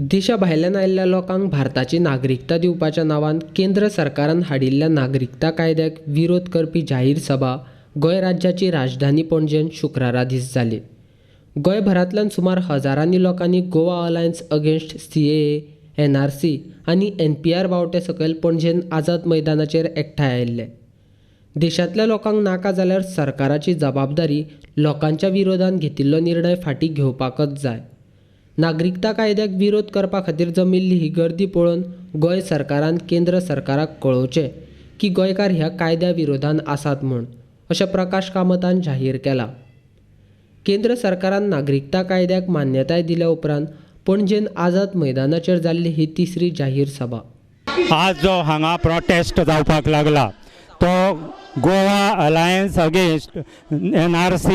देशा भायल्यान आयिल्ल्या लोकांक भारताची नागरिकता दिवपाच्या नांवान केंद्र सरकारान हाडिल्ल्या नागरिकता कायद्याक विरोध करपी जाहीर सभा गोंय राज्याची राजधानी पणजेन शुक्रारा दीस जाली. गोंयभरांतल्यान सुमार हजारांनी लोकांनी Goa alliance against CAA, NRC आनी एनपीआर बावटे सकयल पणजेन आझाद मैदानाचेर एकठांय आयिल्ले. देशांतल्या लोकांक नाका जाल्यार सरकाराची जबाबदारी लोकांच्या विरोधान घेतिल्लो निर्णय फाटीं घेवपाकच जाय. नागरिकता कायद्याक विरोध करपा खातीर जमिल्ली ही गर्दी पळोवन गोंय सरकारान केंद्र सरकाराक कळोवचें की गोंयकार ह्या कायद्या विरोधान आसात म्हूण, अशें प्रकाश कामतान जाहीर केलां. केंद्र सरकारान नागरिकता कायद्याक मान्यताय दिल्या उपरांत पणजेन आझाद मैदानाचेर जाल्ली ही तिसरी जाहीर सभा. आज जो हांगा प्रोटेस्ट जावपाक लागला तो Goa alliance against NRC,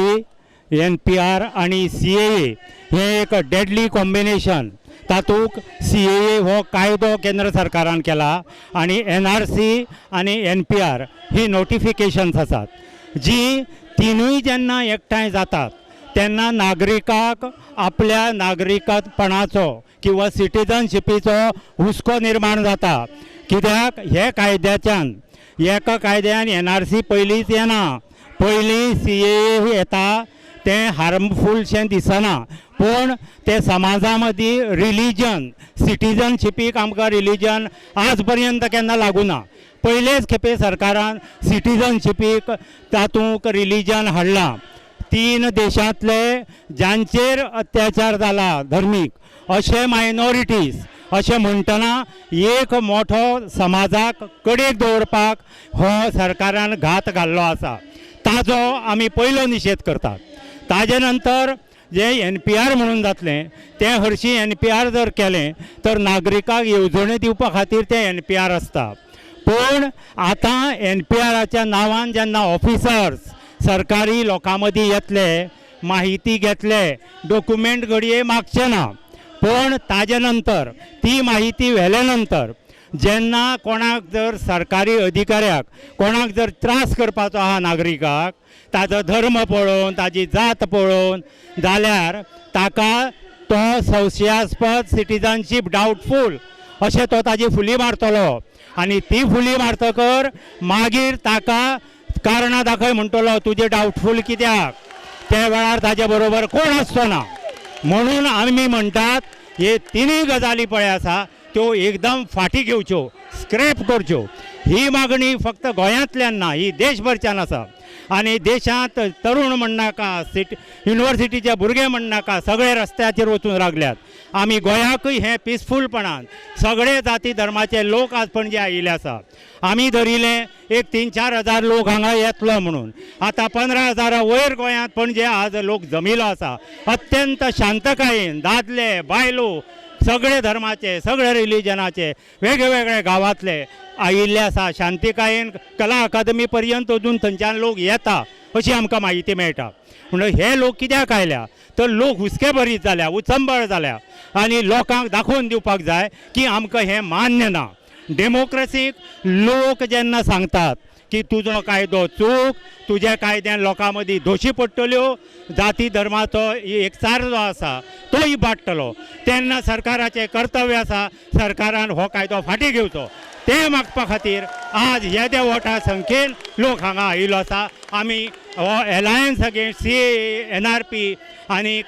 NPR आनी CAA हे एक डेडली कॉम्बिनेशन. तातूंत CAA हो कायदो केंद्र सरकारान केला आनी NRC आनी NPR ही नोटिफिकेशन्स आसात जी तिनूय जेन्ना एकठांय जातात तेन्ना नागरिकाक आपल्या नागरिकपणाचो किंवा सिटिजनशिपीचो हुस्को निर्माण जाता. कित्याक हे कायद्याच्यान एका कायद्यान NRC पयलींच येना, पयलीं CAA येता, तें हार्मफूलशें दिसना, पूण ते समाजा मदीं रिलीजन सिटिजनशिपीक आमकां रिलीजन आज पर्यंत केन्ना लागू ना. पयलेच खेपे सरकारान सिटिजनशिपीक तातूंत रिलीजन हाडलां. 3 देशांतले जांचेर अत्याचार जाला धर्मीक अशे मायनॉरिटीज अशें म्हणटना एक मोठो समाजाक कडेक दवरपाक हो सरकारान घात घाल्लो आसा, ताजो आमी पयलो निशेध करतात. ताजे नंतर जे NPR म्हणून जातलें तें हरशीं NPR जर केलें तर नागरिकाक येवजण्यो दिवपा खातीर तें NPR आसता, पूण आतां NPRच्या नांवान जेन्ना ऑफिसर्स सरकारी लोकां मदीं येतले, माहिती घेतले, डॉक्युमेंट घडये मागचे ना, पूण ताजे नंतर ती माहिती व्हेले नंतर जेन्ना कोणाक जर सरकारी अधिकाऱ्याक कोणाक जर त्रास करपाचो आहा नागरिकाक, ताजो धर्म पळोवन ताजी जात पळोवन, जाल्यार ताका तो संशयास्पद सिटिजनशीप डावटफूल अशें तो ताजी फुली मारतलो आनी ती फुली मारतकर मागीर ताका कारणां दाखय म्हणटलो तुजें डावटफूल कित्याक, त्या वेळार ताजे बरोबर कोण आसचो ना. म्हणून आमी म्हणटात हे तिनूय गजाली पळय आसा त्यो एकदम फाटीं घेवच्यो, स्क्रॅप करच्यो. ही मागणी फक्त गोंयांतल्यान ना, ही देशभरच्यान आसा. आनी देशांत तरुण म्हणनाका, युनिवर्सिटीचे भुरगे म्हणनाका, सगळे रस्त्याचेर वचून लागल्यात. आमी गोंयाकूय हें पिसफूलपणान सगळे जाती धर्माचे लोक आज पणजे आयिल्ले आसा. आमी धरिल्लें एक 3-4 हजार लोक हांगा येतलो म्हणून, आतां 15 हजारा वयर गोंयांत पणजे आज लोक जमिल्लो आसा. अत्यंत शांतकायेन दादले बायलो सगळे धर्माचे सगळे रिलिजनाचे वेगळे वेगळे गांवांतले आयिल्ले आसा. शांतिकायेन कला अकादमी पर्यंत अजून थंयच्यान लोक येता अशी आमकां म्हायती मेळटा. म्हणून हे लोक कित्याक आयल्या तर लोक हुस्के भरीत जाल्या, उचंबळ जाल्या आनी लोकांक दाखोवन दिवपाक जाय की आमकां हें मान्य ना. डेमोक्रेसीक लोक जेन्ना सांगतात की तुजो कायदो चूक, तुज्या कायद्यान लोकां मदीं दोशी पडटल्यो, जाती धर्माचो एकचार जो आसा तो इबाडटलो, तेन्ना सरकाराचें कर्तव्य आसा सरकारान हो कायदो फाटीं घेवचो. तें मागपा खातीर आज येद्या व्हडा संख्येन लोक हांगा आयिल्लो आसा. आमी हो एलायन्स अगेन्स्ट CAA, NRP आनी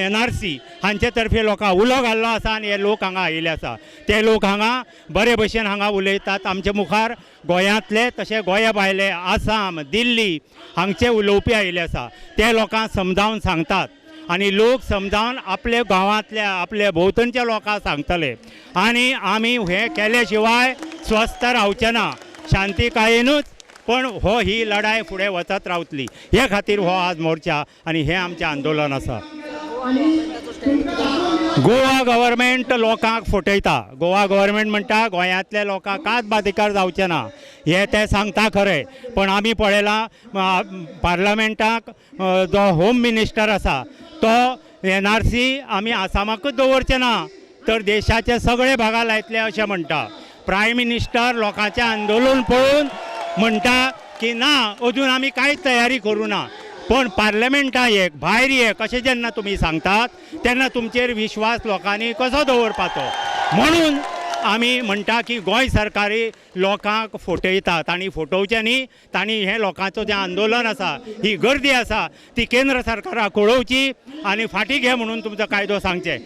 NRC हांचे तर्फे लोकांक उलो घाल्लो आसा आनी हे लोक हांगा आयिल्ले आसा. ते लोक हांगा बरे भशेन हांगा उलयतात. आमचे मुखार गोंयांतले तशें गोंया भायले आसाम, दिल्ली हांगचे उलोवपी आयिल्ले आसा. ते लोकांक समजावन सांगतात आनी लोक समजावन आपल्या गांवांतल्या आपल्या भोंवतणच्या लोकांक सांगतले. आनी आमी हें केले शिवाय स्वस्थ रावचे ना, शांतिकायेनूच पण हो ही लढाय फुडें वचत रावतली. हे खातीर हो आज मोर्चा आनी हें आमचें आंदोलन आसा. गोवा गव्हर्मेंट लोकांक फटयता. गोवा गव्हर्मेंट म्हणटा गोंयांतल्या लोकांक कांयच बाधिकार जावचें ना, हें ते सांगता खरें, पण आमी पळयलां पार्लमेंटाक जो होम मिनिस्टर आसा तो NRC आमी आसामाकूच दवरचे ना तर देशाचे सगळे भागा लायतले अशें म्हणटा. प्रायम मिनिस्टर लोकांचें आंदोलन पळोवन म्हणटा की ना अजून आमी कांयच तयारी करूं ना. पण पार्लमेंटां एक भायर एक अशें जेन्ना तुमी सांगतात तेन्ना तुमचेर विश्वास लोकांनी कसो दवरपाचो? म्हणून आमी म्हणटा की गोंय सरकारी लोकांक फटयतात आनी फटोवचें न्ही. तांणी हें लोकांचो जें आंदोलन आसा, ही गर्दी आसा, ती केंद्र सरकाराक कळोवची आनी फाटीं घे म्हणून तुमचो कायदो सांगचें.